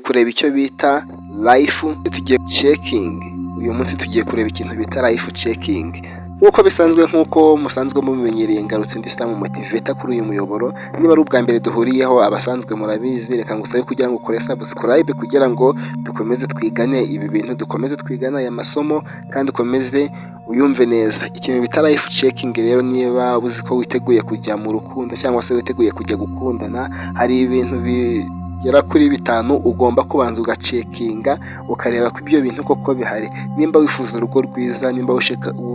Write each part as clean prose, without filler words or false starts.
Kureba icyo bita life, tugiye checking. Uyu munsi tugiye kureba ikintu bita life checking. Nk'uko bisanzwe, nk'uko musanzwe mubimenyereye, ngarutse ndi Sam Motivator kuri uyu muyoboro. Niba ari ubwa mbere duhuriyeho, abasanzwe murabizi, reka ngusabe kugira ngo ukore subscribe kugira ngo dukomeze twigane ibi bintu, dukomeze twigane aya masomo kandi ukomeze uyumve neza. Ikintu bita life checking rero, niba uzi ko witeguye kujya mu rukundo cyangwa se witeguye kujya gukundana, hari ibintu bigera kuri bitanu ugomba kubanza ugacheckinga, ukareba ko ibyo bintu koko bihari. Nimba wifuza urugo rwiza, nimba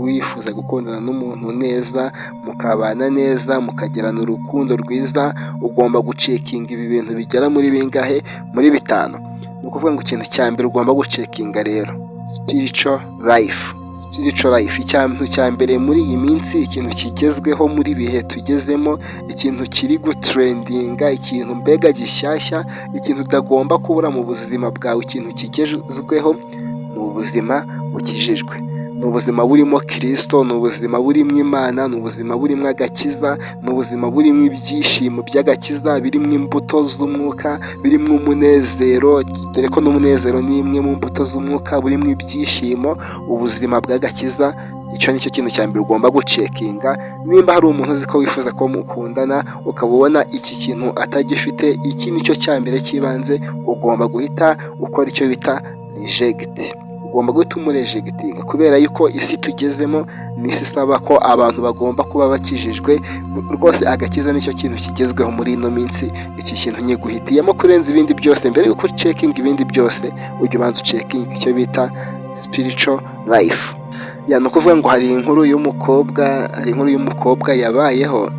wifuza gukundana n'umuntu neza, mukabana neza, mukagirana urukundo rwiza, ugomba gucheckinga ibi bintu bigera muri bingahe? Muri bitanu. Ni ukuvuga ngo ikintu cya mbere ugomba gucheckinga rero, spiritual life. Spiritual life, ikintu cya mbere muri iyi minsi, ikintu kigezweho muri bihe tugezemo, ikintu kiri gutrendinga, ikintu mbega gishyashya, ikintu utagomba kubura mu buzima bwawe, ikintu kigezweho ni ubuzima bukijijwe, ni ubuzima burimo Kirisito, ni ubuzima burimo Imana, ni ubuzima burimo agakiza, ni ubuzima burimo ibyishimo by'agakiza, birimo imbuto z'umwuka, birimo umunezero, dore ko n'umunezero ni imwe mu mbuto z'umwuka, burimo ibyishimo, ubuzima bw'agakiza. Icyo ni cyo kintu cya mbere ugomba gucheckinga. Nimba hari umuntu uzi ko wifuza ko mukundana, ukaba ubona iki kintu atagifite, iki ni cyo cya mbere cy'ibanze ugomba guhita ukora, icyo bita reject. Ugomba guhita umurejectinga kubera yuko isi tugezemo ni isi isaba ko abantu bagomba kuba bakijijwe rwose. Agakiza nicyo kintu kigezweho muri ino minsi. Iki kintu nyiguhitiyemo kurenza ibindi byose. Mbere yuko ucheckinga ibindi byose, ujya ubanza ucheckinga icyo bita spiritual life. Ya, ni ukuvuga ngo hari inkuru y'umukobwa yabayeho.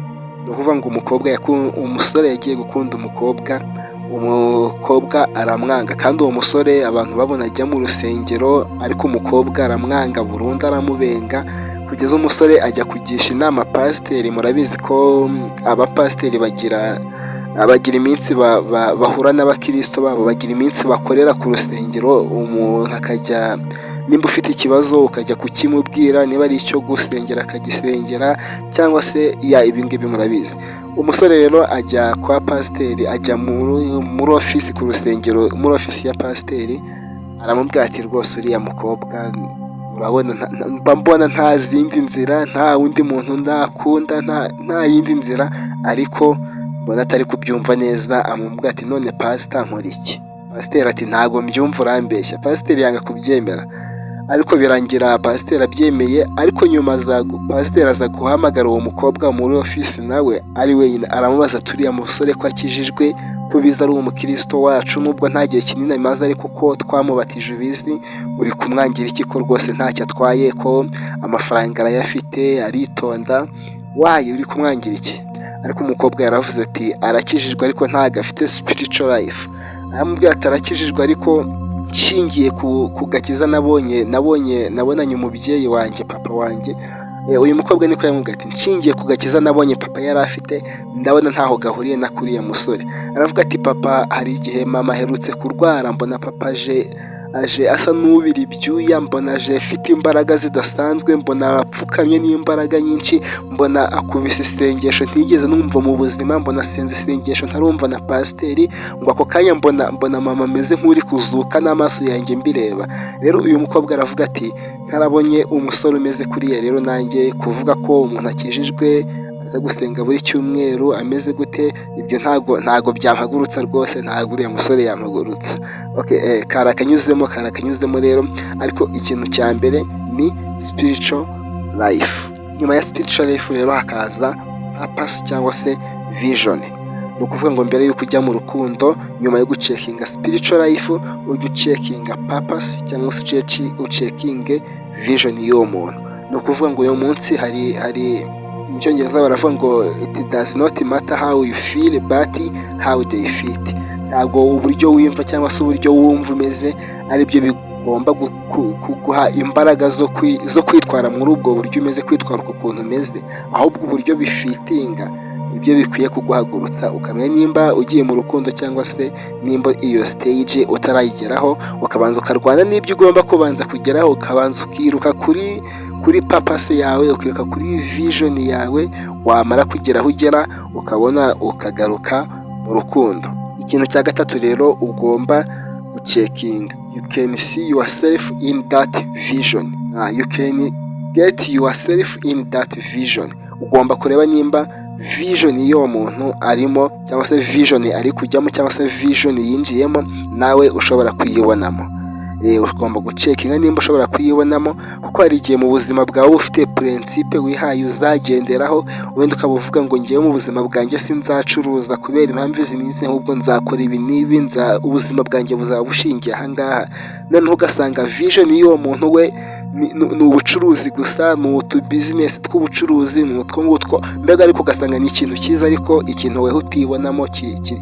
Ni ukuvuga ngo umusore yagiye gukunda umukobwa, umukobwa aramwanga. Kandi uwo musore abantu babona ajya mu rusengero, ariko umukobwa aramwanga burundu, aramubenga, kugeza umusore ajya kugisha inama pasiteri. Murabizi ko abapasiteri bagira iminsi bahura n'abakirisito babo, bagira iminsi bakorera ku rusengero, umuntu akajya, nimba ufite ikibazo ukajya kukimubwira, niba ari icyo gusengera akagisengera, cyangwa se ya ibi ngibi murabizi. Umusore rero ajya kwa pasiteri, ajya muri ofisi ku rusengero, muri ofisi ya pasiteri, aramubwira ati: "Rwose uriya mukobwa urabona mba mbona nta zindi nzira, nta wundi muntu ndakunda, nta yindi nzira, ariko mbona atari kubyumva neza." Amubwira ati: "None pasita, nkora iki?" Pasiteri ati: "Ntabwo mbyumva, urambeshya." Pasiteri yanga kubyemera, ariko birangira pasiteri abyemeye. Ariko nyuma pasiteri aza guhamagara uwo mukobwa muri ofisi nawe ari wenyine, aramubaza: "Turiya musore ko akijijwe, ko ubizi ari umukristo wacu, nubwo nta gihe kinini amaze, ariko ko twamubatije ubizi, uri kumwangira iki, ko rwose ntacyo atwaye, ko amafaranga arayafite, aritonda, wayo uri kumwangira iki?" Ariko umukobwa yaravuze ati: "Arakijijwe, ariko ntabwo afite spiritual life." Aramubwira ati: "Arakijijwe, ariko nshingiye ku gakiza nabonye nabonanye umubyeyi wanjye, papa wanjye." Uyu mukobwa niko yamubwiye ati: "Nshingiye ku gakiza nabonye papa yari afite, ndabona ntaho gahuriye na kuriya musore." Aravuga ati: "Papa, hari igihe mama aherutse kurwara, mbona papa aje asa n'ubira ibyuya, mbona aje afite imbaraga zidasanzwe, mbona arapfukamye n'imbaraga nyinshi, mbona akubise isengesho ntigeze numva mu buzima, mbona asenze isengesho ntarumva na pasiteri, ngo ako kanya mbona mama ameze nk'uri kuzuka n'amaso yanjye mbireba." Rero uyu mukobwa aravuga ati: "Ntarabonye umusore umeze kuriya rero, nanjye kuvuga ko umuntu akijijwe, aza gusenga buri cyumweru, ameze gute, ibyo ntago byampagurutsa rwose, ntabwo uriya musore yampagurutsa." Okay, kari akanyuzemo rero, ariko ikintu cya mbere ni spiritual life. Nyuma ya spiritual life rero hakaza purpose cyangwa se vision. Ni ukuvuga ngo mbere y'uko ujya mu rukundo, nyuma yo gucheckinga spiritual life, ujye ucheckinga purpose cyangwa se ucheckinge vision y'uwo muntu. Ni ukuvuga ngo uyu munsi hari mu Cyongereza baravuga ngo "It does not matter how you feel, but how they fit." Ntabwo uburyo wiyumva cyangwa se uburyo wumva umeze aribyo bigomba kuguha imbaraga zo kwitwara muri ubwo buryo umeze, kwitwara uko kuntu umeze, ahubwo uburyo bifittinga nibyo bikwiye kuguhagurutsa, ukamenya nimba ugiye mu rukundo cyangwa se nimba iyo stage utarayigeraho, ukabanza ukarwana n'ibyo ugomba kubanza kugeraho, ukabanza ukiruka kuri purpose yawe, ukiruka kuri vision yawe, wamara kugera aho ugera ukabona ukagaruka mu rukundo. Ikintu cya gatatu rero ugomba Gucheckinga, you can see yourself in that vision, you can get yourself in that vision. Ugomba kureba nimba vision y'uwo muntu arimo, cyangwa se vision ari kujyamo, cyangwa se vision yinjiyemo, nawe ushobora kuyibonamo. Ugomba gucheckinga nimba ushobora kuyibonamo, kuko hari igihe mu buzima bwawe uba ufite principe wihaye uzagenderaho. Wenda ukaba uvuga ngo: "Ngewe mu buzima bwanjye sinzacuruza kubera impamvu izi n'izi, ahubwo nzakora ibi n'ibi, ubuzima bwanjye buzaba bushingiye aha ngaha." Noneho ugasanga vision y'uwo muntu we ni ubucuruzi gusa, ni utubusiness tw'ubucuruzi, ni utwo ngutwo mbega. Ariko ugasanga ni ikintu cyiza, ariko ikintu weho utibonamo,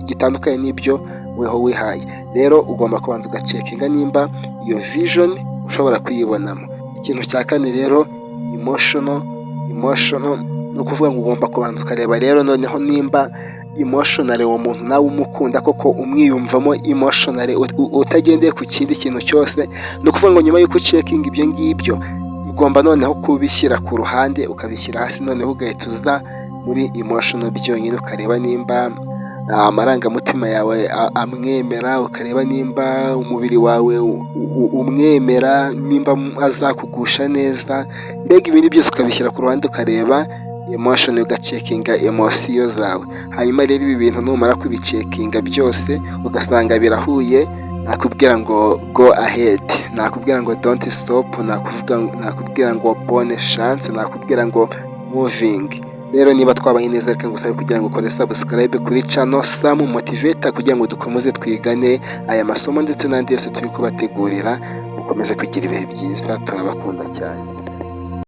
gitandukanye n'ibyo weho wihaye. Rero ugomba kubanza ugacheckinga nimba iyo vision ushobora kuyibonamo. Ikintu cya kane rero, emotional. Emotional ni ukuvuga ngo ugomba kubanza ukareba rero noneho nimba emotionally uwo muntu nawe umukunda koko, umwiyumvamo emotionally, utagendeye ku kindi kintu cyose. Ni ukuvuga ngo nyuma y'uko ucheckinga ibyo ngibyo, ugomba noneho kubishyira ku ruhande, ukabishyira hasi, noneho ugahita uza muri emotional byonyine, ukareba nimba amarangamutima yawe amwemera, ukareba nimba umubiri wawe umwemera, nimba azakugusha neza. Mbega ibindi byose ukabishyira ku ruhande, ukareba emotion, ugacheckinga emotion zawe. Hanyuma rero ibi bintu numara kubicheckinga byose, ugasanga birahuye, nakubwira ngo go ahead, nakubwira ngo don't stop, nakubwira ngo bonne chance, nakubwira ngo moving. Rero niba twabanye neza, reka ngusabe kugira ngo ukore subscribe kuri channel Sam Motivator, kugira ngo dukomeze twigane aya masomo ndetse n'andi yose turi kubategurira. Mukomeze kugira ibihe byiza, turabakunda cyane.